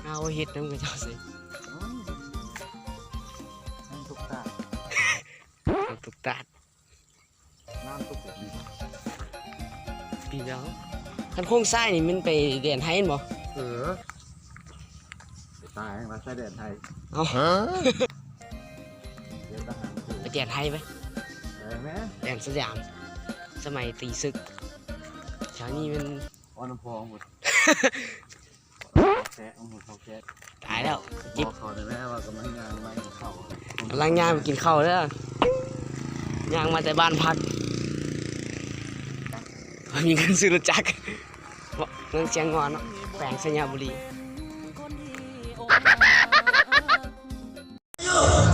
ເອົາເຮັດນຳເຂົາເຈົ້າໃສ່ ນ້ຳຕົກຕາດ ນ້ຳຕົກຕາດ ນ້ຳຕົກແບບນີ້ ປີແລ້ວ ຄັນໂຄ້ງຊ້າຍນີ້ມັນໄປແດນໄທແມ່ນບໍ່? ເອີ ໄປຕາຍວ່າຊາຍແດນໄທ ເອົ້າ ເດີນທະຫານ ໄປແດນໄທໄປ ເອີ ແມ່ນ ແດນສະຫຍາມ ສະໄໝຕີສຶກ ແຖວນີ້ມັນ ອ້ອນນ້ຳພອງໝົດ ແຄະ ເອົາໝົດເຂົ້າແຄະ ຕາຍແລ້ວ ຈິບ ບອກເຂົາໄດ້ແລ້ວວ່າກຳລັງຍ່າງມາກິນເຂົ້າ ກຳລັງຍ່າງໄປກິນເຂົ້າເດີ ຍ່າງມາແຕ່ບ້ານພັກ ມີເງິນຊື້ລົດຈັກ ເມືອງຊຽງງອນເນາະ ແຂວງໄຊຍະບູລີ.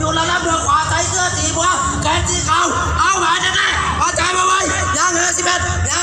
ຢູ່ລະດັບເມືອງຂວາໃສ່ເສື້ອສີບົວ ແຂນສີຂາວ ເອົາແຫວນແນ່ໆ ເອົາໃຈມາໄວ້ ຍ່າງເຫີສິບເອັດ ຍ່າງ